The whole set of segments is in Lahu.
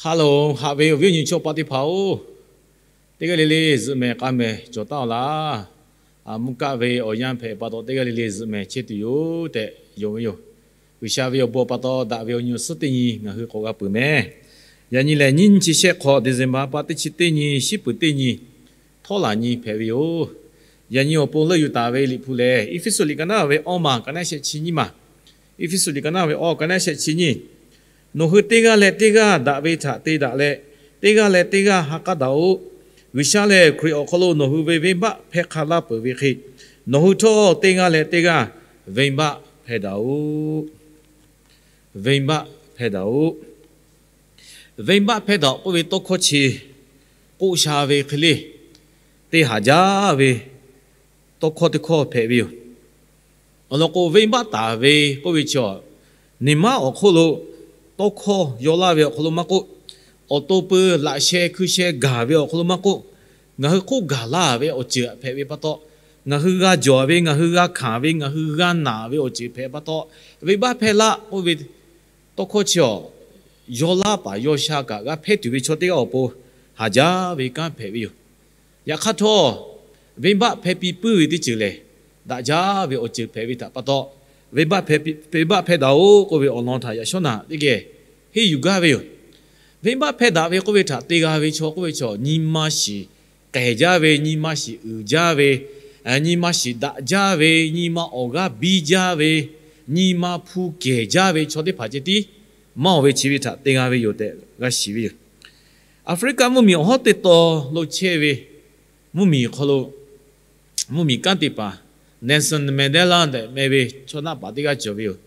Ha loˬ, haꞈ ve awˬ viˉ awˬ nyi chaw paˆ teˇ hpaˍ-oˬ, teˇ g'aˇ le le zuhꞈ mehˍ k'a mehˍ cawˬ taˉ-oˬ laˇ. A, mvuhˇ kaˆ ve awˬ yanˇ hpehꞈ pa taw teˇ g'aˇ le le zuhꞈ mehˍ chehˇ tuˬ yoˬ tehꞈ yonˍ ve yoˬ. G'uiˬsha ve awˬ bon pa taw daꞈ ve awˬ nyi awˬ suhˉ teˇ nyi ngaˬ hui k'awꞈ g'a peuˬ mehˍ. Yaꞈ nyi lehˬ, nyiˇ chi shehˆ hk'aw December pa teˇ chi teˇ nyi, shiˉ peuˍ teˇ nyi, htawˇ laˬ nyi hpehꞈ ve yoˬ. Yaꞈ nyi awˬ pon leuˆ yuˬ taˍ ve Liꞈ hpu lehˬ, Eˇfeˇsuꞈ liꞈ ka naˉ ve awˇ maˬ ka naˉ shehˆ chi nyiˇ maˬ. Eˇfeˇsuꞈ liꞈ ka naˉ ve awˇ ka naˉ shehˆ chi nyiˇ. Nawˬ hui teˇ g'aˇ leh teˇ g'aˇ daꞈ ve htaꞈ te daꞈ leh, teˇ g'aˇ leh teˇ g'aˇ ha k'aˉ daꞈ-oꞈ. G'uiˬsha lehˬ Hkriꞈ awˬ hk'aw lo nawˬ hui ve venˇbaˆ hpehˇ hk'a laˇ peuˬ ve hk'e, nawˬ hui htawˇ teˇ g'aˇ leh teˇ g'aˇ venˇbaˆ hpehˇ daꞈ-oꞈ. Venˇbaˆ hpehˇ daꞈ-oꞈ. Venˇbaˆ hpehˇ daꞈ-oꞈ k'oˆ ve tawˇ hkawˇ chi k'oˆ sha ve hk'e le, te haˍ jaˇ ve tawˇ hkawˇ teˇ hkawˇ hpehꞈ ve yoˬ. Awˬ lawn k'o, venˇbaˆ taˍ ve k'oˆ ve chi, neˬ maˉ awˬ hk'oˆ lo tawˇ hkawˇ yaw laˇ ve awˬ hk'aw lo maˇ k'oˆ, awˬ to peu laꞈ sheh hkui sheh gaˬ ve awˬ hk'aw lo maˇ k'oˆ, ngaˬ hui hk'oˆ gaˬ laˇ ve awˬ ceuˬ hpehꞈ ve pa taw, ngaˬ hui g'a jawˬ ve, ngaˬ hui g'a hkanˍ ve, ngaˬ hui g'a naˬ ve awˬ ceuˬ hpehꞈ pa taw, venˇbaˆ hpehˇ laˆ k'oˆ ve tawˇ hkawˇ chi, yaw laˇ paˍ yaw sha kaꞈ g'a hpehˇ tuˬ ve chaw teˇ g'aˇ awˬ pon haˍ jaˇ ve kanˉ hpehꞈ ve yoˬ. Yaꞈ hk'aˇ htawˇ, venˇbaˆ hpehˇ piˇ puiˉ ve teˇ ceuˬ lehˬ, daꞈ jaˇ ve awˬ ceuˬ hpehꞈ ve htaꞈ pa taw, venˇbaˆ hpehˇ daꞈ-oꞈ k'oˆ ve awˬ lawn htaꞈ yaꞈ shawˉ naꞈ teˇ geh henˇ yuˬ gaˇ ve yoˬ. Venˇbaˆ hpehˇ daꞈ ve k'oˆ ve htaꞈ te g'a ve chaw k'oˆ ve chaw, nyi ma shiˍ k'ehˬ jaˇ ve, nyi ma shiˍ uiˍ jaˇ ve, nyi ma shiˍ daꞈ jaˇ ve, nyi ma awˬ g'aˇ biˇ jaˇ ve, nyi ma hpu kehˬ jaˇ ve chaw teˇ hpaˍ ceh tiˉ maˇ oˬ ve chi ve htaꞈ te g'a ve yoˬ tehꞈ g'a shiˍ ve yoˬ. Aˍfriˆkaˆ mvuhˇmiˬ awˬ hawˉ teˇ taw lo chehˇ ve mvuhˇmiˬ hk'aw lo, mvuhˇmiˬ kanˉ te paˍ Nelson Mandela tehꞈ meh ve chaw naˆ paˍ teˇ g'aˇ cawˬ ve yoˬ.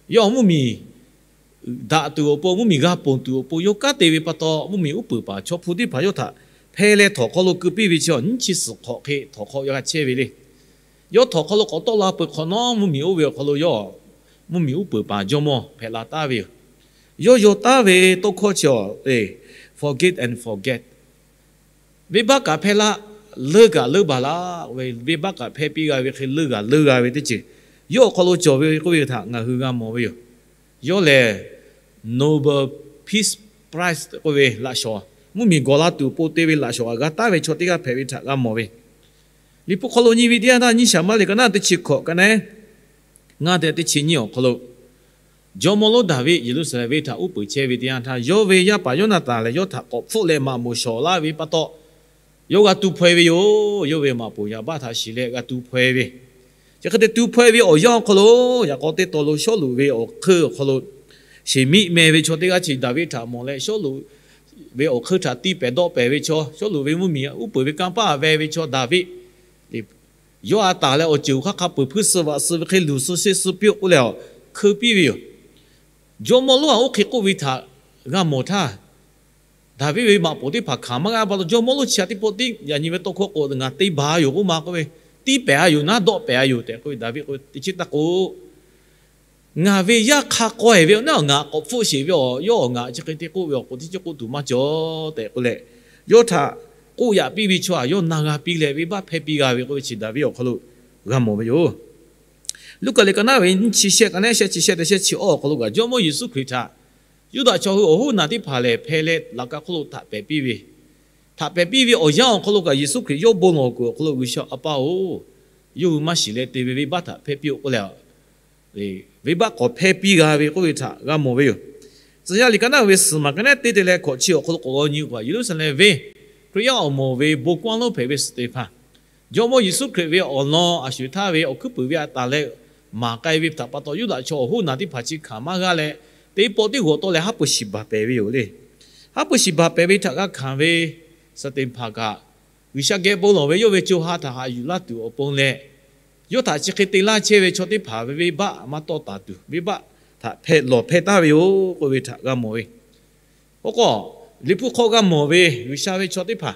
Yawˇ mvuhˇmiˬ daꞈ tuˬ awˬ pon, mvuhˇmiˬ g'a ponˬ tuˬ awˬ pon yawˇ kanˉ te ve pa taw, mvuhˇmiˬ uˉ peunˍ paˍ chaw hpu teˇ hpaˍ yawˇ htaꞈ hpeh leh htawnˍ hk'aw lo keu piˇ ve chi, nyiˇ chi suhˍ hk'awꞈ hk'e htawnˍ hk'aw yawˇ g'a chehˇ ve le. Yawˇ htawnˍ hk'aw lo k'awꞈ tawˆ la peuˬ hk'awꞈ nawˉ, mvuhˇmiˬ oˇ ve awˬ hk'aw lo yawˇ mvuhˇmiˬ uˉ peunˍ paˍ jawˇmawˇ hpehꞈ la taˍ ve yoˬ. Yawˇ yaw taˍ ve tawˇ hkawˇ chi, forgive and forget. Venˇbaˆ kaꞈ hpehˇ laˆ, leuˇ kaꞈ leuˇ baˬ laˆ ve, venˇbaˆ kaꞈ hpehˇ piˇ g'a ve hk'e leuˇ kaꞈ leuˇ g'a ve teˇ ceuˬ yawˇ awˬ hk'aw lo cawˬ ve k'oˆ ve htaꞈ ngaˬ hui g'a mawˬ ve yoˬ. Yawˇ lehˬ Nobel Peace Prize k'oˆ ve laꞈ shawˍ, mvuhˇmiˬ gawˬ la tuˬ awˬ pon te ve laꞈ shawˍ g'a taˍ ve chaw teˇ g'aˇ hpehꞈ ve htaꞈ g'a mawˬ ve. Liꞈ hpu hk'aw lo nyi ve teˇ yanˇ htaˇ, nyiˇ Saˍmuˍeˍlaˆ liꞈ ka naˉ teˇ chi hkawꞈ ka naˉ ngaˇ tehꞈ teˇ chi nyiˇ awˬ hk'aw lo, jawˇmawˇ lonˉ Daˍviˆ Yeˍruˆsaˍlehnˍ venˇ htaꞈ uˉ peunˍ chehˇ ve teˇ yanˇ htaˇ, yawˇ ve yaˇ paˍ Yawˇnaˍtanˍ lehˬ yawˇ htaꞈ k'awꞈ hpfuhˆ leh maꞈ moˍ shawˍ laˇ ve pa taw, yawˇ g'a tu hpaw-e ve yoˬ. Yawˇ ve maꞈ poˍ yaˍbaˆ htaꞈ shiˍ leh g'a tu hpaw-e ve. Chi hk'e te tu hpaw-e ve awˬ yanˇ awˬ hk'aw lo, yaꞈ k'aw teˇ taw lo Sawˉluꞈ ve awˬ hk'eun awˬ hk'aw lo, Sheˍmiˆ meh ve chaw teˇ g'aˇ chi Daˍviˆ htaꞈ mawˬ leh, Sawˉluꞈ ve awˬ hk'eun htaꞈ tiˇ pehˍ dawˆ pehˍ ve chaw, Sawˉluꞈ ve mvuhˇmiˬ uˉ peunˍ ve kanˇ paˆ veh ve chaw Daˍviˆ, yawˇ a taˍ leh awˬ ceuˬ hk'aˇ hk'a peuˬ hpuiˇ suh vaꞈ suh ve hk'e luˬ suh sheˆ suh piˇ-oˆ k'oˆ leh, hkeu piˇ ve yoˬ. Jawˇmawˇ lonˉ htaꞈ oˇ hk'e k'oˆ ve htaꞈ g'a mawˬ htaˇ, Daˍviˆ ve maꞈ poˍ teˇ hpaˍ hkanˍ maˇ g'a pa taw, jawˇmawˇ lonˉ chi htaꞈ teˇ pawˆ tiˉ yaꞈ nyi ve tawˇ hkawˇ k'o, ngaˬ te baˬ-a yoˬ k'oˆ ma k'oˆ ve, tiˇ pehˍ-a yoˬ, naˉ dawˆ pehˍ-a yoˬ tehꞈ k'oˆ ve, Daˍviˆ k'oˆ ve, teˇ chiˉ taˇ k'o ngaˬ ve yaˇ hk'a k'awehˬ ve awˬ naˉ ngaˬ k'awꞈ hpfuhˆ sheˍ ve awˬ, yawˇ awˬ ngaˬ chi hk'e te k'oˆ ve awˬ k'oꞈ teˇ chiˉ k'oˆ tuˬ maˇ cawˬ tehꞈ k'oˆ leh, yawˇ htaꞈ k'oˆ yaꞈ piˇ ve chaw htaꞈ yawˇ na g'a piˇ leh, venˇbaˆ hpehˇ piˇ g'a ve k'oˆ ve chi Daˍviˆ awˬ hk'aw lo g'a mawˬ ve yoˬ. Luˉkaꞈ liꞈ ka naˉ ve nyiˇ chi shehˆ ka naˉ shehˆ chi shehˆ te shehˆ chi awˇ awˬ hk'aw lo kaꞈ, jawˇmawˇ Yeˍsuˆ Hkriꞈ htaꞈ Yuˇdaꞈ chaw hui awˬ hoˉ naˬ teˇ hpaˍ lehˬ hpeh leh laꞈ ka hk'oˆ lo htaꞈ pehˍ piˇ ve, htaꞈ pehˍ piˇ ve awˬ yanˇ awˬ hk'aw lo kaꞈ, Yeˍsuˆ Hkriꞈ yawˇ bon lawˬ kuiˬ awˬ hk'aw lo, G'uiˬsha a pa-oˬ, yawˇ hui maˇ shiˍ leh te ve venˇbaˆ htaꞈ hpehˇ piˇ-oˆ k'oˆ leh, venˇbaˆ k'awꞈ hpehˇ piˇ g'a ve k'oˆ ve htaꞈ g'a mawˬ ve yoˬ. Tcuh yaˇ liꞈ ka naˉ ve suhˍ maˬ ka naˉ teˇ te leh hkawꞈ chi awˬ hk'aw lo k'awꞈ g'aw nyi k'o, Yeˍruˆsaˍlehnˍ venˇ Hkriꞈ yaˇ awˬ moˍ ve bon kawˇ lonˉ hpehꞈ ve Stiˍhpaˍ, jawˇmawˇ Yeˍsuˆ Hkriꞈ ve awˬ lawn a shuˍ htaˇ ve awˬ hkuiˉ puiˍ ve a taˍ leh maˍ k'ai ve htaꞈ pa taw, Yuˇdaꞈ chaw awˬ hoˉ naˬ teˇ hpaˍ chi hkanˍ maˇ g'aˇ leh, teˇ pawˆ teˇ g'awˬ tawˆ leh haˉ pui shiˍ baˬ pehˍ ve yoˬ le. Haˉ pui shiˍ baˬ pehˍ ve htaꞈ g'a hkanˍ ve Stiˍhpaˍ kaꞈ, G'uiˬsha geh bon lawˬ ve yawˇ ve co ha htaꞈ haꞈ yuˬ laˇ tuˬ awˬ pon leh, yawˇ htaꞈ chi hk'e te laˇ chehˇ ve chaw teˇ hpaˍ ve venˇbaˆ maˇ tawˆ taˍ tuˬ, venˇbaˆ htaꞈ hpehˇ lawˬ hpehˇ taˍ ve yoˬ k'oˆ ve htaꞈ g'a mawˬ ve. Oˇ k'o, Liꞈ hpu hk'aw g'a mawˬ ve G'uiˬsha ve chaw teˇ hpaˍ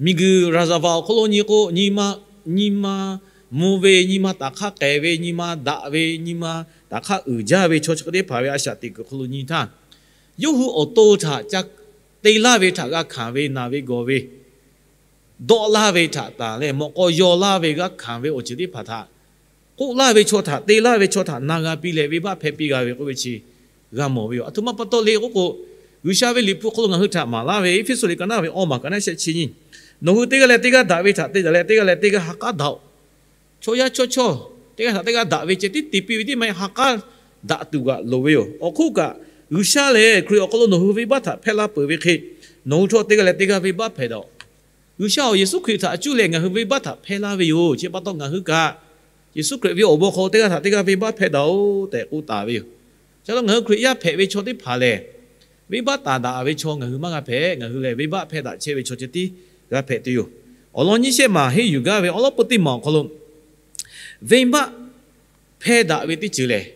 miˬguiˬ raˍzaˍvaˍ awˬ hk'aw lo nyi k'o, nyi ma, nyi ma mvuh ve, nyi ma taꞈ hk'aˇ k'ehˬ ve, nyi ma daꞈ ve, nyi ma taꞈ hk'aˇ uiˍ jaˇ ve chaw chi hk'e teˇ hpaˍ ve a shaꞈ teꞈ kuiˬ hk'aw lo nyi htaˇ, yawˇ hui awˬ to htaꞈ ca te laˇ ve htaꞈ g'a hkanˍ ve, naˬ ve gawˬ ve, dawˆ laˇ ve htaꞈ tanˬ leh, mawꞈ k'aw yaw laˇ ve g'a hkanˍ ve awˬ ceuˬ teˇ hpaˍ htaꞈ k'oˆ laˇ ve chaw htaꞈ, te laˇ ve chaw htaꞈ na g'a piˇ leh, venˇbaˆ hpehˇ piˇ g'a ve k'oˆ ve chi g'a mawˬ ve yoˬ. A htoꞈ ma pa taw le k'oˆ k'o, G'uiˬsha ve Liꞈ hpu hk'aw lo ngaˬ hui htaꞈ maˍ laˇ ve Eˇfeˇsuꞈ liꞈ ka naˉ ve awˇ maˬ ka naˉ shehˆ chi nyiˇ, nawˬ hui teˇ g'aˇ leh teˇ g'aˇ daꞈ ve htaꞈ te daꞈ leh teˇ g'aˇ leh teˇ g'aˇ ha k'aˉ daꞈ-oꞈ. Chaw yaˇ chawˇ chawˇ teˇ g'aˇ htaꞈ teˇ g'aˇ daꞈ ve ceh tiˉ te piˇ ve tiˉ maˇ heˆ, ha k'aˉ daꞈ tuˬ g'aꞈ loˍ ve yoˬ. Awˬ hk'oˆ kaꞈ, G'uiˬsha lehˬ Hkriꞈ awˬ hk'aw lo nawˬ hui venˇbaˆ htaꞈ hpehˇ laˇ peuˬ ve hk'e, nawˬ hui htawˇ teˇ g'aˇ leh teˇ g'aˇ venˇbaˆ hpehꞈ daꞈ-oꞈ. G'uiˬsha awˬ Yeˍsuˆ Hkriꞈ htaꞈ cuˇ leh ngaˬ hui venˇbaˆ htaꞈ hpehˇ laˇ ve yoˬ. Chi pa taw ngaˬ hui kaꞈ Yeˍsuˆ Hkriꞈ ve awˬ bon hk'aw lo teˇ g'aˇ htaꞈ teˇ g'aˇ venˇbaˆ hpehˇ daꞈ-oꞈ tehꞈ k'oˆ taˍ ve yoˬ. Chi pa taw ngaˬ hui Hkriꞈ yaˇ hpehꞈ ve chaw teˇ hpaˍ lehˬ, venˇbaˆ taˍ daꞈ ve chaw ngaˬ hui maˇ g'a hpehꞈ. Ngaˬ hui lehˬ venˇbaˆ hpehˇ daꞈ chehˇ ve chaw ceh tiˉ g'a hpehꞈ tuˬ yoˬ. Awˬ lawn nyiˇ shehˆ maˬ henˇ yuˬ gaˇ ve awˉ lawˉ peuˇ teˇ maˬ awˬ hk'aw lo, venˇbaˆ hpehˇ daꞈ ve teˇ ceuˬ lehˬ,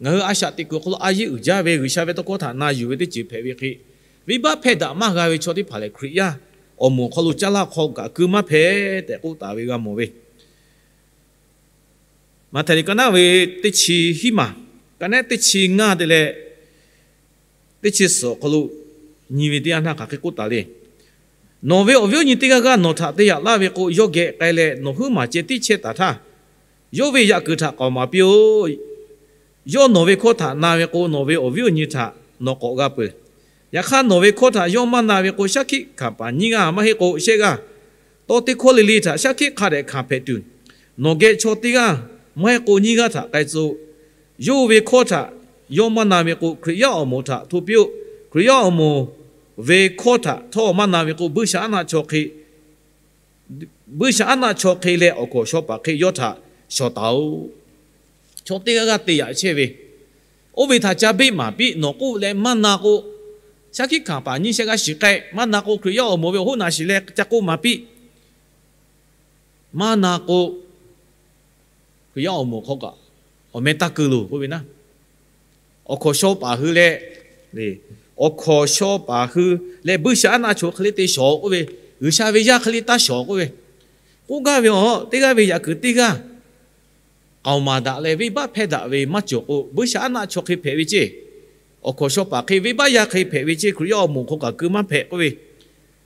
ngaˬ hui a shaꞈ teꞈ kuiˬ awˬ hk'aw lo a yeˇ uiˍ jaˇ ve G'uiˬsha ve tawˇ hkawˇ htaꞈ na yuˬ ve teˇ ceuˬ hpehꞈ ve hk'e, venˇbaˆ hpehˇ daꞈ maˇ g'a ve chaw teˇ hpaˍ lehˬ, Hkriꞈ yaˇ awˬ moˍ awˬ hk'aw lo caˇ laˇ hk'aw kaꞈ keu maˇ hpehꞈ tehꞈ k'oˆ taˍ ve g'a mawˬ ve. Maꞈhtehˍ liꞈ ka naˉ ve teˇ chi hiˉ maˬ, ka naˉ teˇ chi ngaˇ te leh teˇ chi suhˍ awˬ hk'aw lo nyi ve teˇ yanˇ htaˇ hk'aˬ hk'e k'oˆ taˍ le. Nawˬ ve awˬ viˉ awˬ nyi teˇ g'aˇ g'aˇ nawˬ htaꞈ te yaꞈ laˇ ve k'o, yawˇ geh k'ai leh nawˬ huiˉ maˬ ceh tiˉ chehˇ taˍ htaˇ, yawˇ ve yaꞈ kuiˬ htaꞈ k'aoˍ maˍ piˇ-oˆ. Yawˇ nawˬ ve hkawˇ htaꞈ na ve k'o, nawˬ ve awˬ viˉ awˬ nyi htaꞈ nawˬ k'awꞈ g'a peuˬ. Yaꞈ hk'aˇ, nawˬ ve hkawˇ htaꞈ yawˇ maˇ na ve k'o, shaˉ hkiˆ hkanˍ paˍ nyiˇ g'aˇ maˇ heˆ k'o shehˆ g'aˇ, tawˇ teˇ hkawˇ le le htaꞈ shaˉ hkiˆ hk'a dehꞈ hkanˍ hpehꞈ tuˬ, nawˬ geh chaw teˇ g'aˇ maˇ heˆ k'o nyiˇ g'aˇ htaꞈ k'ai tcuh-oꞈ. Yawˇ ve hkawˇ htaꞈ yawˇ maˇ na ve k'o, Hkriꞈ yaˇ awˬ moˍ htaꞈ hto piˇ-oˆ. Hkriꞈ yaˇ awˬ moˍ ve hkawˇ htaꞈ htawˇ maˇ na ve k'o, buiˇshaˆaˉnaˆ chaw hk'e buiˇshaˆaˉnaˆ chaw hk'e leh awˬ hkawnˍ shaw paˍ hk'e yawˇ htaꞈ shawˍ taˍ-oꞈ. Chaw teˇ g'aˇ g'aˇ te yaꞈ chehˇ ve, oˇ ve htaꞈ ca beˆ maˍ piˇ. Nawˬ k'oˆ leh maˇ na k'o, shaˉ hkiˆ hkanˍ paˍ nyiˇ shehˆ g'aˇ shiˍ k'ai. Maˇ na k'o, Hkriꞈ yaˇ awˬ moˍ ve awˬ hoˉ naꞈ shiˍ leh ca k'oˆ maˍ piˇ. Maˇ na k'o, Hkriꞈ yaˇ awˬ moˍ hk'aw kaꞈ awˬ meh taˇ keu loˬ k'oˆ ve naˉ, awˬ hkawnˍ shaw paˍ hui leh, awˬ hkawnˍ shaw paˍ hui leh buiˇshaˆaˉnaˆ chaw hk'e le te shawˍ k'oˆ ve, G'uiˬsha ve yaˇ hk'e le taˇ shawˍ k'oˆ ve, k'oˆ gaˇ ve a, teˇ g'aˇ ve yaꞈ kuiˬ teˇ g'aˇ k'aoˍ maˍ daꞈ leh venˇbaˆ hpehˇ daꞈ ve maˇ cawˬ k'o, buiˇshaˆaˉnaˆ chaw hk'e hpehꞈ ve ceˇ, awˬ hkawnˍ shaw paˍ hk'e venˇbaˆ yaˇ hk'e hpehꞈ ve ceˇ, Hkriꞈ yaˇ awˬ moˍ hk'aw kaꞈ keu maˇ hpehꞈ k'oˆ ve.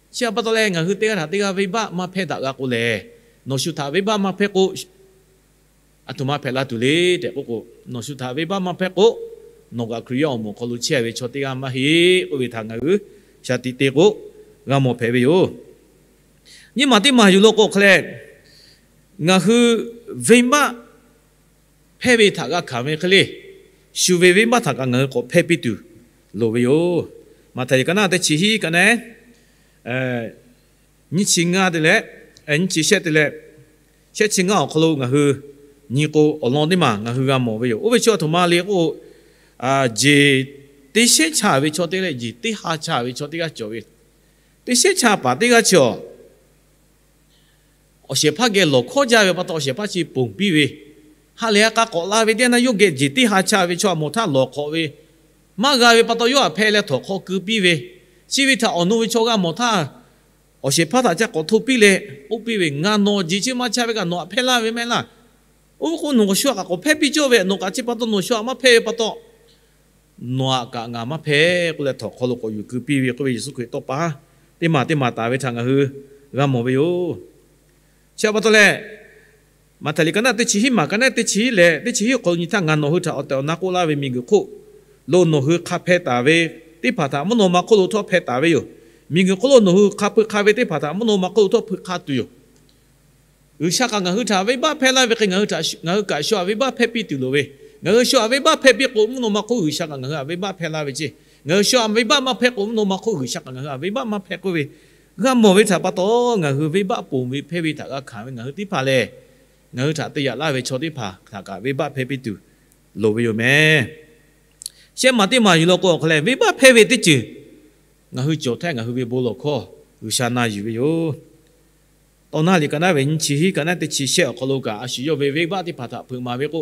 Chi pa taw leh ngaˬ hui teˇ g'aˇ htaꞈ teˇ g'aˇ venˇbaˆ maˇ hpehˇ daꞈ g'a k'o lehˬ, nawˬ shu htaꞈ venˇbaˆ maˇ hpehˇ k'o, aˬ htoꞈ ma hpehꞈ la tuˬ le tehꞈ k'oˆ k'o, nawˬ shu htaꞈ venˇbaˆ maˇ hpehˇ k'o, nawˬ kaꞈ Hkriꞈ yaˇ awˬ moˍ hk'aw lo chehˇ ve chaw teˇ g'aˇ maˇ heˆ k'oˆ ve htaꞈ ngaˬ hui shaˍ tiꞈ te k'o, g'a mawˬ hpehꞈ ve yoˬ. Nyiˇ maˬ teˇ maˬ yuˬ lo k'o hk'a leh, ngaˬ hui venˇbaˆ hpehˇ ve htaꞈ g'a hkanˍ ve hk'e le, shu ve venˇbaˆ htaꞈ kaꞈ ngaˬ hui k'awꞈ hpehˇ piˇ tuˬ loˍ ve yoˬ. Maꞈhtehˍ liꞈ ka naˉ teˇ chi hiˉ ka naˉ, nyiˇ chi ngaˇ te leh, nyiˇ chi shehˆ te leh, shehˆ chi ngaˇ awˬ hk'aw lo ngaˬ hui nyi k'o, awˬ lawn teˇ maˬ ngaˬ hui g'a mawˬ ve yoˬ. Oˇ ve chi aˬ htoꞈ ma le k'o, jeˬ teˇ shehnˉ cha ve chaw teˇ g'aˇ leh jeˬ teˇ ha cha ve chaw teˇ g'aˇ cawˬ ve, teˇ shehnˉ cha paˍ teˇ g'aˇ chi awˬ awˬ shehˍ hpaˇ geh lawˬ hkawˇ jaˇ ve pa taw, awˬ shehˍ hpaˇ chi ponˬ piˇ ve, ha lehˬ a k'a k'awꞈ la ve teˇ yanˇ yawˇ geh jeˬ teˇ ha cha ve chaw a mawˬ htaˇ lawˬ hk'awꞈ ve, maˇ g'a ve pa taw yawˇ htaꞈ hpehˇ leh htawnˍ hk'aw keu piˇ ve, chi ve htaꞈ awˬ nu ve chaw g'a mawˬ htaˇ, awˬ shehˍ hpaˇ htaꞈ ca k'awꞈ hto piˇ leh k'oˆ piˇ ve, Ngaˬ nawˬ jeˬ chi maˇ cha ve kaꞈ nawˬ htaꞈ hpehˇ laˇ ve mehˆ laˇ. Oˇ ve k'o nawˬ shu htaꞈ k'awꞈ hpehˇ piˇ cawˇ ve, nawˬ kaꞈ chi pa taw nawˬ shu htaꞈ maˇ hpehˇ ve pa taw, nawˬ htaꞈ kaꞈ ngaˬ maˇ hpehˇ k'oˆ leh htawnˍ hk'aw lo k'awꞈ yuˬ keu piˇ ve k'oˆ ve Yeˍsuˆ Hkriꞈ tawˇ pa teˇ maˬ teˇ maˬ taˍ ve htaꞈ ngaˬ hui g'a mawˬ ve yoˬ. Chi pa taw leh, Maꞈhtehˍ liꞈ ka naˉ teˇ chi hiˉ maˬ ka naˉ teˇ chi hiˉ leh teˇ chi hiˉ awˬ hk'aw lo nyi htaˇ, ngaˬ nawˬ hui htaꞈ awˬ tehˬ awˬ na k'oˆ laˇ ve, miˬguiˬ hk'oˆ lo nawˬ hui hk'a hpeh taˍ ve teˇ hpaˍ htaꞈ mvuhˇ naw ma hk'oˆ lo htawˇ hpeh taˍ ve yoˬ. Miˬguiˬ hk'oˆ lo nawˬ hui hk'a hpui hk'a ve teˇ hpaˍ htaꞈ mvuhˇ naw ma hk'oˆ lo htawˇ hpui hk'a tuˬ yoˬ. G'uiˬsha kaꞈ ngaˬ hui htaꞈ venˇbaˆ hpehˇ laˇ ve hk'e, ngaˬ hui kaꞈ shu htaꞈ venˇbaˆ hpehˇ piˇ tuˬ loˍ ve. Ngaˬ hui shu htaꞈ venˇbaˆ hpehˇ piˇ k'o, mvuhˇ naw ma hk'oˆ G'uiˬsha kaꞈ ngaˬ hui htaꞈ venˇbaˆ hpehˇ laˇ ve ceˇ. Ngaˬ hui shu htaꞈ venˇbaˆ maˇ hpehˇ k'o, mvuhˇ naw ma hk'oˆ G'uiˬsha kaꞈ ngaˬ hui htaꞈ venˇbaˆ maˇ hpehˇ k'oˆ ve, g'a mawˬ ve htaꞈ pa taw, ngaˬ hui venˇbaˆ ponˬ ve hpehˇ ve htaꞈ g'a hkanˍ ve ngaˬ hui teˇ hpaˍ lehˬ, ngaˬ hui htaꞈ te yaꞈ laˇ ve chaw teˇ hpaˍ htaꞈ kaꞈ venˇbaˆ hpehˇ piˇ tuˬ loˍ ve yoˬ meh. Shehˆ maˬ teˇ maˬ yuˬ law k'o awˬ hk'aw leh, venˇbaˆ hpehˇ ve teˇ ceuˬ ngaˬ hui cawˬ htaˇ ngaˬ hui ve bon lawˬ hkawˇ G'uiˬsha na yuˬ ve yoˬ. Tawˇ naˉ liꞈ ka naˉ ve nyiˇ chi hiˉ ka naˉ teˇ chi shehˆ awˬ hk'aw lo kaꞈ a shu yawˇ ve venˇbaˆ teˇ hpaˍ htaꞈ hpeuꞈ maˍ ve k'o,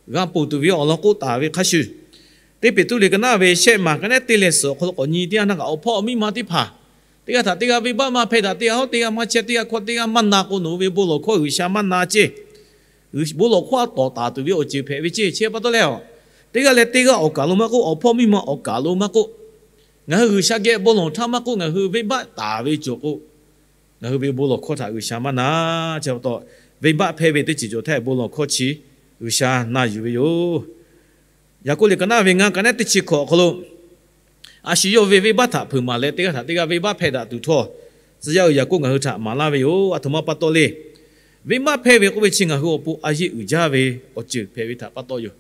g'a ponˬ tuˬ ve awˬ lawn k'oˆ taˍ ve hk'a shuˍ, teˇ Peˍtruˆ liꞈ ka naˉ ve shehˆ maˬ ka naˉ teˇ leh suhˍ awˬ hk'aw lo k'awꞈ nyi teˇ g'aˇ na kaꞈ, awˬ hpawˇ miˇ ma teˇ hpaˍ teˇ g'aˇ htaꞈ teˇ g'aˇ venˇbaˆ maˇ hpehˇ daꞈ, teˇ g'aˇ hawˉ teˇ g'aˇ maˇ chehˇ, teˇ g'aˇ hkawˇ teˇ g'aˇ maˇ na k'o, nawˬ hui ve bon lawˬ hkawˇ G'uiˬsha maˇ na ceˇ. Bon lawˬ hkawˇ a tawˍ taˍ tuˬ ve awˬ ceuˬ hpehꞈ ve ceˇ. Chi pa taw leh, teˇ g'aˇ leh teˇ g'aˇ awˬ kaˬ lo maˇ k'oˆ, awˬ hpawˇ miˇ ma awˬ kaˬ lo maˇ k'oˆ, ngaˬ hui G'uiˬsha geh bon lawˬ htaˇ maˇ k'oˆ, ngaˬ hui venˇbaˆ taˍ ve cawˬ k'o, ngaˬ hui ve bon lawˬ hkawˇ htaꞈ G'uiˬsha maˇ na. Chi pa taw, venˇbaˆ hpehˇ ve teˇ ceuˬ cawˬ htaˇ bon lawˬ hkawˇ chi G'uiˬsha na yuˬ ve yoˬ. Yaˍkoˆ liꞈ ka naˉ ve ngaˇ ka naˉ teˇ chi hkawꞈ awˬ hk'aw lo, a shu yawˇ ve venˇbaˆ htaꞈ hpeuꞈ maˍ leh teˇ g'aˇ htaꞈ teˇ g'aˇ venˇbaˆ hpehˇ daꞈ tuˬ htawˇ, tcuh yaˇ uiˍ Yaˍkoˆ ngaˬ hui htaꞈ maˍ laˇ ve yoˬ. A htoꞈ ma pa taw le. Venˇbaˆ hpehˇ ve k'oˆ ve chi ngaˬ hui awˬ pon a yeˆ uiˍ jaˇ ve awˬ ceuˬ hpehꞈ ve htaꞈ pa taw yoˬ.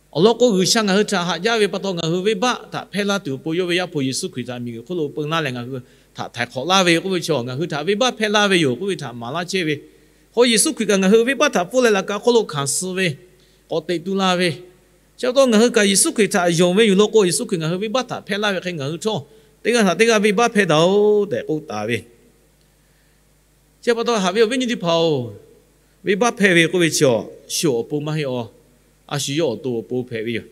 Awˬ lawn k'o, G'uiˬsha ngaˬ hui htaꞈ haꞈ jaˇ ve pa taw, ngaˬ hui venˇbaˆ htaꞈ hpehˇ laˇ tuˬ awˬ pon yawˇ ve Yaˇ hpu Yeˍsuˆ Hkriꞈ htaꞈ miˬguiˬ hk'oˆ lo peu laˇ leh ngaˬ hui htaꞈ htaiˍ hk'awꞈ laˇ ve k'oˆ ve chi, ngaˬ hui htaꞈ venˇbaˆ hpehˇ laˇ ve yoˬ k'oˆ ve htaꞈ maˍ laˇ chehˇ ve. Hk'o, Yeˍsuˆ Hkriꞈ kaꞈ ngaˬ hui venˇbaˆ htaꞈ pfuhˇ leh laꞈ ka hk'oˆ lo hkanˍ suh ve, k'awꞈ teꞈ tu la ve, chi pa taw ngaˬ hui kaꞈ Yeˍsuˆ Hkriꞈ htaꞈ yonˍ ve yoˬ law k'o, Yeˍsuˆ Hkriꞈ ngaˬ hui venˇbaˆ htaꞈ hpehˇ laˇ ve hk'e ngaˬ hui htawˇ, teˇ g'aˇ htaꞈ teˇ g'aˇ venˇbaˆ hpehˇ daꞈ-oꞈ tehꞈ k'oˆ taˍ ve. Chi pa taw haꞈ ve awˬ viˉ nyi teˇ hpaˍ-oˬ, venˇbaˆ hpehˇ ve k'oˆ ve chi, shu awˬ pon maˇ heˆ-oˬ. A shu yawˇ awˬ to awˬ pon hpehꞈ ve yoˬ.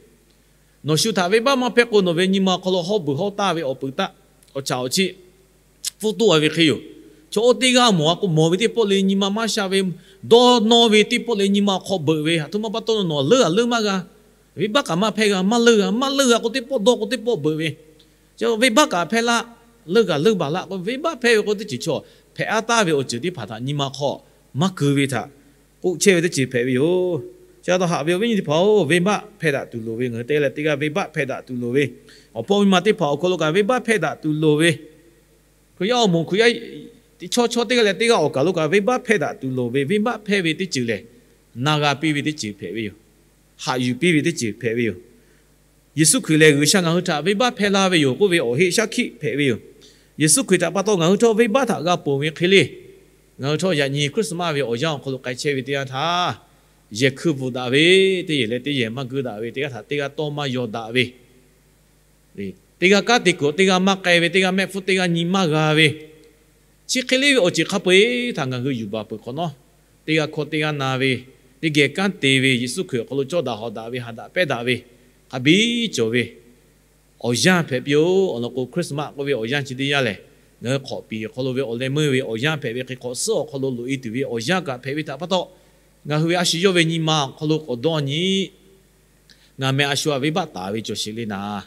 Nawˬ shu htaꞈ venˇbaˆ maˇ hpehˇ k'o, nawˬ ve nyi ma awˬ hk'aw lo hawˉ beuˬ hawˉ taˆ ve awˬ peuˬ taˆ, awˬ chaꞈ awˬ chiˆ pfuhˇ toˆ a ve hk'e yoˬ. Chaw oˇ teˇ g'aˇ mawˬ a k'o, mawˬ ve teˇ pawˆ le nyi ma maˇ sha ve, dawˇ nawˇ ve teˇ pawˆ le nyi ma awˬ hk'aw beuꞈ ve, a htoꞈ ma pa taw nawˬ leuˉ g'a leuˉ maˇ g'a. Venˇbaˆ kaꞈ maˇ hpehˇ g'a, maˇ leuˉ g'a, maˇ leuˉ g'a k'o teˇ pawˆ dawˇ k'o teˇ pawˆ beuꞈ ve, chi venˇbaˆ kaꞈ hpehˇ laˇ, leuˉ g'a leuˉ baˬ laˇ k'o, venˇbaˆ hpehˇ ve k'o teˇ ceuˬ chaw hpehꞈ aˉ taˍ ve awˬ ceuˬ teˇ hpaˍ htaꞈ nyi ma hk'aw maˇ keu ve htaꞈ k'oˆ chehˇ ve teˇ ceuˬ hpehꞈ ve yoˬ. Chi pa taw haꞈ ve awˬ viˉ nyi teˇ hpaˍ-oˬ, venˇbaˆ hpehˇ daꞈ tuˬ loˍ ve, ngaˬ hui teˇ g'aˇ leh teˇ g'aˇ venˇbaˆ hpehˇ daꞈ tuˬ loˍ ve, awˬ hpawˇ miˇ ma teˇ hpaˍ awˬ hk'aw lo kaꞈ venˇbaˆ hpehˇ daꞈ tuˬ loˍ ve, Hkriꞈ yaˇ awˬ moˍ Hkriꞈ yaˇ teˇ chaw chaw teˇ g'aˇ leh teˇ g'aˇ awˬ kaˬ lo kaꞈ venˇbaˆ hpehˇ daꞈ tuˬ loˍ ve, venˇbaˆ hpehˇ ve teˇ ceuˬ lehˬ, na g'a piˇ ve teˇ ceuˬ hpehꞈ ve yoˬ. Haꞈ yuˬ piˇ ve teˇ ceuˬ hpehꞈ ve yoˬ. Yeˍsuˆ Hkriꞈ lehˬ G'uiˬsha ngaˬ hui htaꞈ venˇbaˆ hpehˇ laˇ ve yoˬ k'oˆ ve awˬ heˆ shaˉ hkiˆ hpehꞈ ve yoˬ. Yeˍsuˆ Hkriꞈ htaꞈ pa taw ngaˬ hui htawˇ venˇbaˆ htaꞈ g'a ponˬ ve hk'e le, ngaˬ hui htawˇ yaꞈ nyi Christmas ve awˬ yanˇ awˬ hk'aw lo k'ai chehˇ ve teˇ yanˇ htaˇ, yehˬ hkui bvuhꞈ daꞈ ve, teˇ yehˬ leh teˇ yehˬ maˇ geuˆ daꞈ ve, teˇ g'aˇ htaꞈ teˇ g'aˇ tawˇ maˇ yaw daꞈ ve, teˇ g'aˇ kanˉ te kuiˬ teˇ g'aˇ maˇ k'ai ve, teˇ g'aˇ mehˆ hpfuhˇ teˇ g'aˇ nyi maˇ g'a ve, chi hk'e le ve awˬ ceuˬ hk'a peu-eˬ htaꞈ ngaˬ hui yuˬ baˬ peuˬ hk'awꞈ nawˉ, teˇ g'aˇ hkawˇ teˇ g'aˇ na ve, teˇ geh kanˉ te ve, Yeˍsuˆ Hkriꞈ awˬ hk'aw lo cawˇ daꞈ hawꞈ daꞈ ve, haꞈ daꞈ pehnˇ daꞈ ve, hk'a biˇ cawˬ ve awˬ yanˇ hpehꞈ piˇ-oˬ. Awˬ lawn k'o, Christmas k'oˆ ve awˬ yanˇ chi teˇ yanˇ lehˬ, ngaˬ hui hk'awꞈ piˍ awˬ hk'aw lo ve awˬ leh meuˇ ve awˬ yanˇ hpehꞈ ve hk'e, hk'awꞈ suhˉ awˬ hk'aw lo loꞈ-e tuˬ ve awˬ yanˇ kaꞈ hpehꞈ ve htaꞈ pa taw, ngaˬ hui ve a shu yawˇ ve nyi ma awˬ hk'aw lo k'awꞈ dawˇ nyi, ngaˬ meh a shu htaꞈ venˇbaˆ taˍ ve cawˬ sheˍ le naˍ.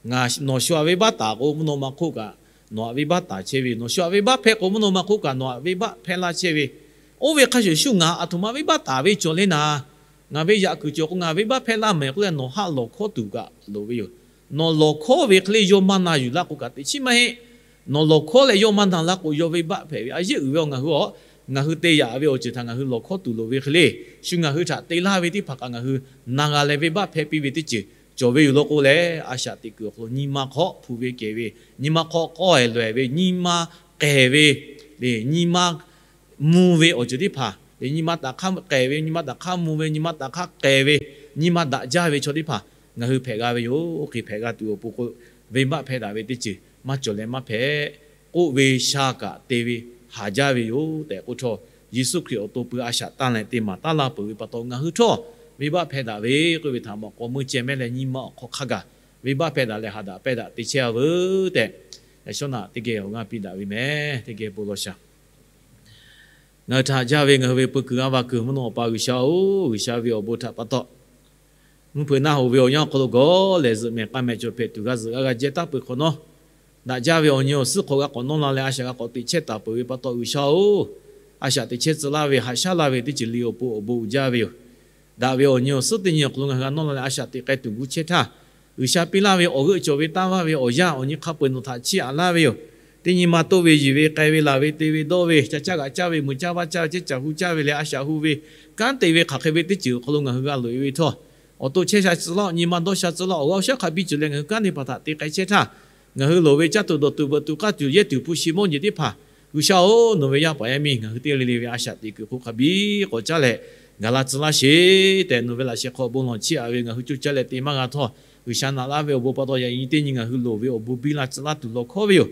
Nawˬ shu htaꞈ venˇbaˆ taˍ k'o, mvuhˇ naw ma hk'oˆ kaꞈ nawˬ htaꞈ venˇbaˆ taˍ chehˇ ve yoˬ. Nawˬ shu htaꞈ venˇbaˆ hpehˇ k'o, mvuhˇ naw ma hk'oˆ kaꞈ nawˬ htaꞈ venˇbaˆ hpehˇ laˇ chehˇ ve, oˇ ve hk'a shuˍ shuˍ ngaˬ aˬ htoꞈ ma venˇbaˆ taˍ ve cawˬ le naˍ. Ngaˬ ve yaꞈ kuiˬ cawˬ k'o, ngaˬ venˇbaˆ hpehˇ laˇ mehˍ k'oˆ leh nawˬ haˆ lawˬ hkawˉ tuˬ kaꞈ loˍ ve yoˬ. Nawˬ lawˬ hkawˉ ve hk'e le yawˇ maˇ na yuˬ laˇ k'o kaꞈ teꞈ chiˉ maˇ heˆ. Nawˬ lawˬ hkawˉ leh yawˇ maˇ na laˇ k'o, yawˇ venˇbaˆ hpehꞈ ve a yeˆ uiˍ ve awˬ ngaˬ hui a, ngaˬ hui te yaꞈ ve awˬ ceuˬ htaꞈ ngaˬ hui lawˬ hkawˉ tuˬ loˍ ve hk'e le, shu ngaˬ hui htaꞈ te laˇ ve teˇ hpaˍ kaꞈ ngaˬ hui na g'a leh venˇbaˆ hpehˇ piˇ ve teˇ ceuˬ cawˬ ve yoˬ law k'o leh, a shaꞈ teꞈ kuiˬ awˬ hk'aw lo nyi ma hk'aw hpu ve kehˬ ve, nyi ma hk'aw k'awˇ-e laweh ve, nyi ma k'ehˬ ve, nyi ma mvuh ve awˬ ceuˬ teˇ hpaˍ, nyi ma taꞈ hk'aˇ k'ehˬ ve, nyi ma taꞈ hk'aˇ mvuh ve, nyi ma taꞈ hk'aˇ k'ehˬ ve, nyi ma daꞈ jaˇ ve chaw teˇ hpaˍ ngaˬ hui hpehꞈ g'a ve yoˬ. Hk'e hpehꞈ g'a tuˬ awˬ pon k'o, venˇbaˆ hpehˇ daꞈ ve teˇ ceuˬ maˇ cawˬ leh maˇ hpehꞈ k'oˆ ve sha kaꞈ te ve haˍ jaˇ ve yoˬ tehꞈ k'oˆ htawˇ, Yeˍsuˆ Hkriꞈ awˬ to pui a shaꞈ tanˇ leh te maˍ taˉ laˇ peuˬ ve pa taw, ngaˬ hui htawˇ venˇbaˆ hpehˇ daꞈ ve k'oˆ ve htaꞈ mawꞈ k'aw meuˇ ceh mehˉ leh nyi ma awˬ hk'aw hk'a gaˬ venˇbaˆ hpehˇ daꞈ leh haˍ daꞈ pehnˇ daꞈ te chehˇ-a veuˬ tehꞈ, yaꞈ shawˉ naꞈ teˇ geh awˬ g'aˇ piˇ daꞈ ve meh. Teˇ geh bon lawˬ shaˍ. Ngaˬ hui htaꞈ jaˇ ve ngaˬ hui ve peu kuiˬ g'aˇ va kuiˬ mvuhˇ naw Awˬ pa G'uiˬsha-oˬ, G'uiˬsha ve awˬ bon htaꞈ pa taw, mvuhˇ hpeuꞈ naˆ hoꞈ ve awˬ yanˇ awˬ hk'aw lo gawˬ lehˬ, zuhꞈ mehˍ k'a mehˍ cawˬ hpehꞈ tuˬ g'a zuhꞈ g'a g'a jehˇ taˍ peuˬ hk'awꞈ nawˉ, daꞈ jaˇ ve awˬ nyi awˬ suhˉ hk'aw g'a k'awꞈ nawˇ la leh a shaꞈ g'a k'awꞈ teꞈ chehˇ taˍ peuˬ ve pa taw, G'uiˬsha-oˬ, a shaꞈ teꞈ chehˇ tcuh laˇ ve haꞈ shaˉ laˇ ve teˇ ceuˬ le awˬ pon awˬ bon uiˍ jaˇ ve yoˬ. Daꞈ ve awˬ nyi awˬ suhˉ teˇ nyi awˬ hk'aw lo ngaˬ hui g'a nawˇ la leh a shaꞈ teꞈ k'ai tuˬ gu chehˇ htaˇ, G'uiˬsha piˇ laˇ ve awˬ g'euˆ cawˬ ve tanˇ vaˇ ve awˬ yanˇ awˬ nyi hk'a peu-eˬ nawˬ htaꞈ chiˇ aꞈ laˇ ve yoˬ. Teˇ nyi ma toˆ ve yiˬ ve k'ai ve laˬ ve te ve dawˇ ve ca caˇ g'aꞈ caˇ ve mui caˇ vaˇ caˇ ve ceˇ caˬ hu caˇ ve leh a shaꞈ hu ve kanˉ te ve hk'aˬ hk'e ve teˇ ceuˬ awˬ hk'aw lo ngaˬ hui g'a loꞈ-e ve htawˇ, awˬ to chehˇ sha tcuh laˇ-oˆ. Nyi ma dawˇ sha tcuh laˇ-oˆ. Awˬ g'aˇ awˬ shaˉ hk'a biˇ ceuˬ leh ngaˬ hui kanˉ teˇ hpaˍ htaꞈ te k'ai chehˇ htaˇ, ngaˬ hui loˍ ve caˇ tuˬ dawˬ tuˬ veuꞈ tuˬ k'aˇ tuˬ yehˇ tuˬ hpu shi mawˇ jeˬ teˇ hpaˍ, G'uiˬsha-oˬ, nawˬ ve yaˇ paˍ yaˇ miˇ ngaˬ hui teˇ g'aˇ le le ve a shaꞈ teꞈ kuiˬ hk'oˆ hk'a biˇ k'awꞈ caˉ leh gaˬ la tcuh laˇ sheˍ tehꞈ, nawˬ ve laꞈ sheh hk'aw bon lawˬ chiˇ aꞈ ve ngaˬ hui coˇ caˇ leh te maˇ g'a htawˇ, G'uiˬsha naꞈ laˇ ve awˬ bon pa taw yaꞈ nyi teˇ nyi ngaˬ hui loˍ ve awˬ bon biˇ la tcuh laˇ tuˬ lawˬ hkawˉ ve yoˬ.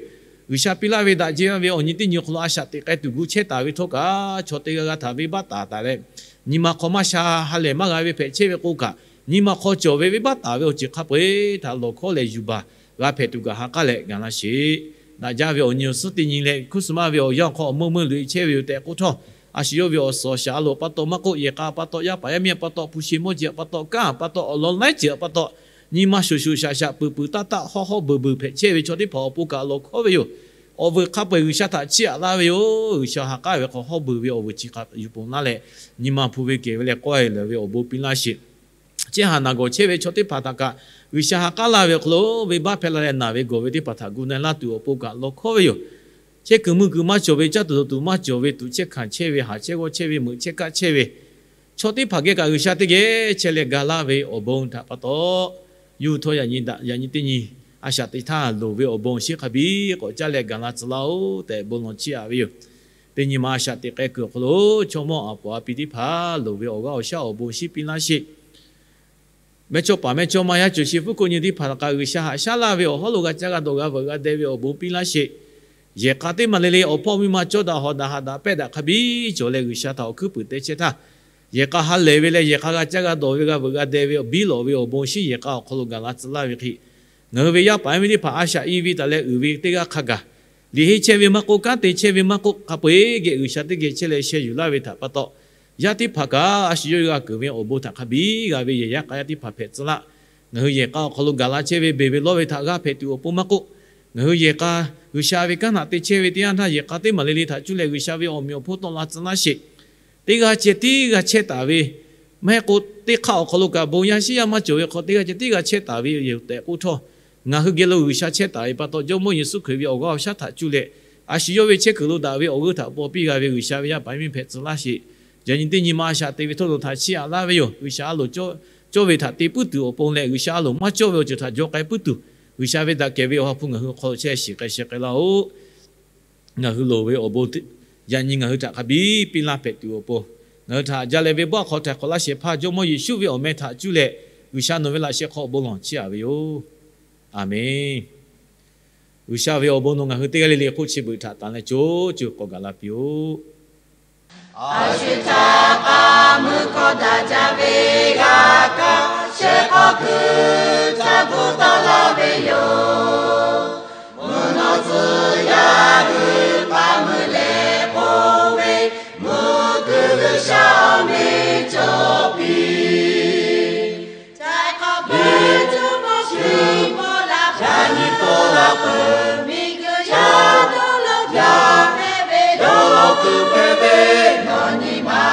G'uiˬsha piˇ laˇ ve daꞈ jehˇ ve awˬ nyi teˇ nyi awˬ hk'aw lo a shaꞈ teꞈ k'ai tuˬ gu chehˇ taˍ ve htawˇ kaꞈ, chaw teˇ g'aˇ g'aˇ htaꞈ venˇbaˆ taˍ taˍ leh, nyi ma hk'aw maˇ sha ha lehˬ maˇ g'a ve hpehꞈ chehˇ ve k'o kaꞈ, nyi ma hk'aw cawˬ ve venˇbaˆ taˍ ve awˬ ceuˬ hk'a peu-eˬ htaꞈ lawˬ hkawˉ leh yuˬ baˬ g'a hpehꞈ tuˬ kaꞈ ha k'aˉ leh gaˬ la sheˍ. Daꞈ jaˇ ve awˬ nyi awˬ suhˉ teˇ nyi leh Christmas ve awˬ yanˇ awˬ hk'aw awˬ meuˇ meuˇ loꞈ-e chehˇ ve yoˬ tehꞈ k'oˆ htawˇ, a shu yawˇ ve awˬ suhˍ awˬ shaˍ a loˍ pa taw maˇ k'oˆ, yehˬ k'a pa taw, yaˇ paˍ yaˇ miˇ pa taw, hpu shi mawˇ jeˬ pa taw, kanˉ pa taw, awˬ lawn laiˉ ceuˬ pa taw, nyi ma shoˍ shoˍ shaꞈ shaꞈ peuˬ peuˬ taˇ taˆ hawˇ hawˇ beuˬ beuˬ hpehꞈ chehˇ ve chaw teˇ hpaˍ awˬ pon kaꞈ lawˬ hkawˉ ve yoˬ. Awˬ veuˬ hk'a peu-eˬ G'uiˬsha htaꞈ chiˇ aꞈ laˇ ve yoˬ. G'uiˬsha ha k'aˉ ve hk'aw hawˇ beuˬ ve awˬ veuˬ chi hk'a yuˬ ponˬ laˇ leh, nyi ma hpu ve kehˬ ve leh k'awehˬ lehˬ ve awˬ bon piˇ laˇ sheˍ. Chehˇ haˍ naˬ gawˬ chehˇ ve chaw teˇ hpaˍ htaꞈ kaꞈ G'uiˬsha ha k'aˉ laˇ ve awˬ hk'aw lo, venˇbaˆ hpehˇ la leh naˬ ve gawˬ ve teˇ hpaˍ htaꞈ gu na laˇ tuˬ awˬ pon kaꞈ lawˬ hkawˉ ve yoˬ. Chehˇ kuiˬ mui kuiˬ maˇ cawˬ ve, caˇ tuˬ dawˬ tuˬ maˇ cawˬ ve, tuꞈ chehˇ hkanˍ chehˇ ve, haˍ chehˇ g'awˇ chehˇ ve, meuꞈ chehˇ kaˆ chehˇ ve chaw teˇ hpaˍ geh kaꞈ G'uiˬsha teˇ geh chehˇ leh ga laˇ ve awˬ bon htaꞈ pa taw, yuˇ htawˇ yaꞈ nyi daꞈ yaꞈ nyi teˇ nyi a shaꞈ teꞈ htaˇ loˍ ve awˬ bon shinˉ hk'a biˇ k'awꞈ caˇ leh gaˬ la tcuh laˇ-oˆ tehꞈ bon lawˬ chiˇ aꞈ ve yoˬ. Teˇ nyi ma a shaꞈ teꞈ k'ai kuiˬ awˬ hk'aw lo, chaw mawˇ aˍ poˍ a pi teˇ hpaˍ loˍ ve awˬ g'aˇ awˬ shaˉ awˬ bon shinˉ piˇ laˇ sheˍ. Mehˇchawˇpaˍ mehˇchawˇma yaˇ cawˬ sheˍ hpfuhˇ hko nyi teˇ hpaˍ htaꞈ kaꞈ G'uiˬsha haꞈ shaˉ laˇ ve awˬ hawˉ lo g'a caˇ g'a dawˬ g'a veuꞈ g'a deh ve awˬ bon piˇ laˇ sheˍ. Yehˬ k'a teˇ maˬ le le awˬ hpawˇ miˇ ma cawˇ daꞈ hawˍ daꞈ haꞈ daꞈ pehˇ daꞈ hk'a biˇ cawˬ leh G'uiˬsha htaꞈ awˬ hkuiˉ puiˍ te chehˇ htaˇ, yehˬ k'a ha lehˬ ve leh yehˬ k'a g'a caˇ g'a dawˬ ve g'a veuꞈ g'a deh ve awˬ biˇ lawꞈ ve awˬ bon shinˉ yehˬ k'a awˬ hk'aw lo gaˬ la tcuh laˇ ve hk'e, ngaˬ hui ve yaˇ paˍ yaˇ miˇ teˇ hpaˍ a shaꞈ i ve taˍ leh uiˍ ve teˇ g'aˇ hk'a gaˬ, liꞈ henˇ chehˇ ve maˇ k'oˆ, kanˉ te chehˇ ve maˇ k'oˆ, hk'a peu-eˬ geh G'uiˬsha teˇ geh chehˇ leh sheh yuˬ laˇ ve htaꞈ pa taw, yaˇ teˇ hpaˍ kaꞈ a shu yawˇ g'a keunˍ ve awˬ bon htaꞈ hk'a biˇ g'a ve yehˬ yaˇ k'a yaˇ teˇ hpaˍ hpehꞈ tcuh laˇ. Ngaˬ hui yehˬ k'a awˬ hk'aw lo gaˬ la chehˇ ve beˬ ve lawˇ ve htaꞈ g'aˇ hpehꞈ tuˬ awˬ pon maˇ k'oˆ, ngaˬ hui yehˬ k'a G'uiˬsha ve kanˉ htaꞈ te chehˇ ve teˇ yanˇ htaˇ yehˬ k'a teˇ maˬ le le htaꞈ cuˇ leh G'uiˬsha ve awˬ meꞈ awˬ hponˇ tawˆ la tcuh laˇ sheˍ. Teˇ g'aˇ ceh tiˉ g'a chehˇ taˍ ve, maˇ heˆ k'o teˇ hk'aˆ awˬ hk'aw lo kaꞈ bon yaˇ shinˉ yaˇ maˇ cawˬ ve hk'aw teˇ g'aˇ ceh tiˉ g'a chehˇ taˍ ve yoˬ tehꞈ k'oˆ htawˇ, ngaˬ hui geh lo G'uiˬsha chehˇ taˍ ve pa taw, Jawˇmawˇ Yeˍsuˆ Hkriꞈ ve awˬ g'aˇ awˬ shaˉ htaꞈ cuˇ leh a shu yawˇ ve chehˇ kuiˬ lo daꞈ ve awˬ g'euˆ htaꞈ paw piˇ g'a ve G'uiˬsha ve yaˇ paˍ yaˇ miˇ hpehꞈ tcuh laˇ sheˍ. Yaꞈ nyi teˇ nyi ma a shaꞈ te ve htawˇ nawˬ htaꞈ chiˇ aꞈ laˇ ve yoˬ. G'uiˬsha a loˍ cawˇ ve htaꞈ te puiˉ tuˬ awˬ pon leh G'uiˬsha a loˍ maˇ cawˇ ve awˬ ceuˬ htaꞈ jaw k'ai puiˉ tuˬ, G'uiˬsha ve daꞈ kehˬ ve awˬ ha hpu ngaˬ hui awˬ hk'aw lo chehˇ shiˍ k'ai sheh k'ai laˇ-oˆ. Ngaˬ hui loˍ ve awˬ bon yaꞈ nyi ngaˬ hui htaꞈ hk'a biˇ piˇ laˇ hpehꞈ tuˬ awˬ pon, ngaˬ hui htaꞈ jaˇ leh venˇbaˆ hk'aw htaiˍ hk'awꞈ laˇ shehˍ hpaˇ Jawˇmawˇ Yeˍsuˆ ve awˬ meh htaꞈ cuˇ leh G'uiˬsha nawˬ ve laꞈ sheh hk'aw bon lawˬ chiˇ aꞈ ve yoˬ. Aˬmenˍ. G'uiˬsha ve awˬ bon nawˬ ngaˬ hui teˇ g'aˇ le le hk'oˆ chi beuꞈ htaꞈ tanˬ leh co co k'awꞈ gaˬ la piˇ-oˆ. A shu htaꞈ k'a mui hkawˇ daꞈ jaˇ ve g'a kaˇ shehˆ hk'aw kuiˬ ca bvuhˇ tawˆ la ve yoˬ. Mvuhˇ naw tcuh yaˇ hui pa mui leh k'oˆ ve, mvuhˇ kuiˬ G'uiˬsha awˬ meꞈ cawˬ piˇ. Htaiˍ hk'awꞈ peuˬ, cuˇ mawˇ shuˍ mawˇ la, yaꞈ nyi pawˆ la peuˬ, miˬguiˬ yaˇ dawˇ law yaˇ hpehꞈ ve, yawˇ kuiˬ hpehꞈ ve, nawˬ nyi ma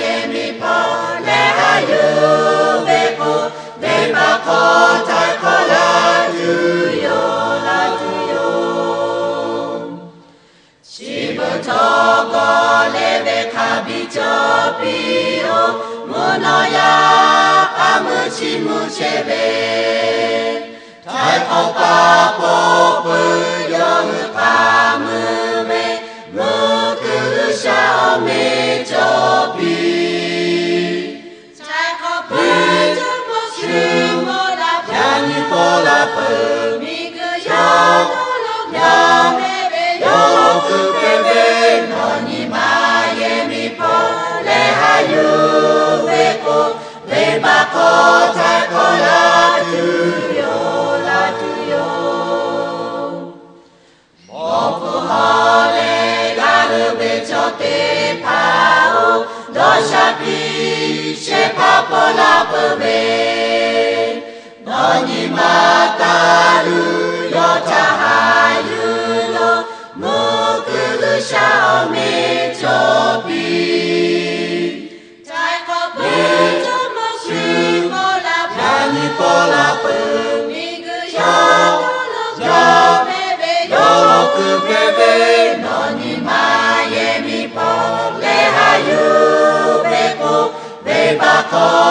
yehˬ miˬ hpawˇ leh a yuˬ ve k'o, venˇbaˆ hk'aw htaiˍ hk'awꞈ la tuˬ yoˬ, la tuˬ yoˬ. Chi beuꞈ htawˇ gawˬ leh ve hk'a biˇ cawˬ piˇ-oˬ. Mvuhˇ naw yaˇ k'a mui chi mui chehˇ ve, htaiˍ hk'awꞈ pa paw peuˬ yawˇ hui k'a mui ve, mvuhˇ kuiˬ G'uiˬsha awˬ meꞈ cawˬ piˇ. Htaiˍ hk'awꞈ peuˬ, cuˇ mawˇ shuˍ mawˇ la, yaꞈ nyi pawˆ la peuˬ, miˬguiˬ yaˇ dawˇ law yaˇ hpehꞈ ve, yawˇ kuiˬ hpehꞈ ve, nawˬ nyi ma yehˬ miˬ hpawˇ leh a yuˬ ve k'o, venˇbaˆ hk'aw htaiˍ hk'awꞈ la tuˬ yoˬ, la tuˬ yoˬ. Mawˬ hpu hawˉ leh g'a leuˬ ve chaw teˇ hpaˍ-oˬ, dawˇ sha piˇ shehˍ hpaˇ pawˆ la peuˬ ve, nawˬ nyi ma taˇ luˬ yawˇ htaꞈ haꞈ yuˬ loˬ, mvuhˇ kuiˬ G'uiˬsha awˬ meꞈ cawˬ piˇ. Htaiˍ hk'awꞈ peuˬ, cuˇ mawˇ shuˍ mawˇ la, yaꞈ nyi pawˆ la peuˬ, miˬguiˬ yaˇ dawˇ law yaˇ hpehꞈ ve, yawˇ kuiˬ hpehꞈ ve, nawˬ nyi ma yehˬ miˬ hpawˇ leh a yuˬ ve k'o, venˇbaˆ hk'aw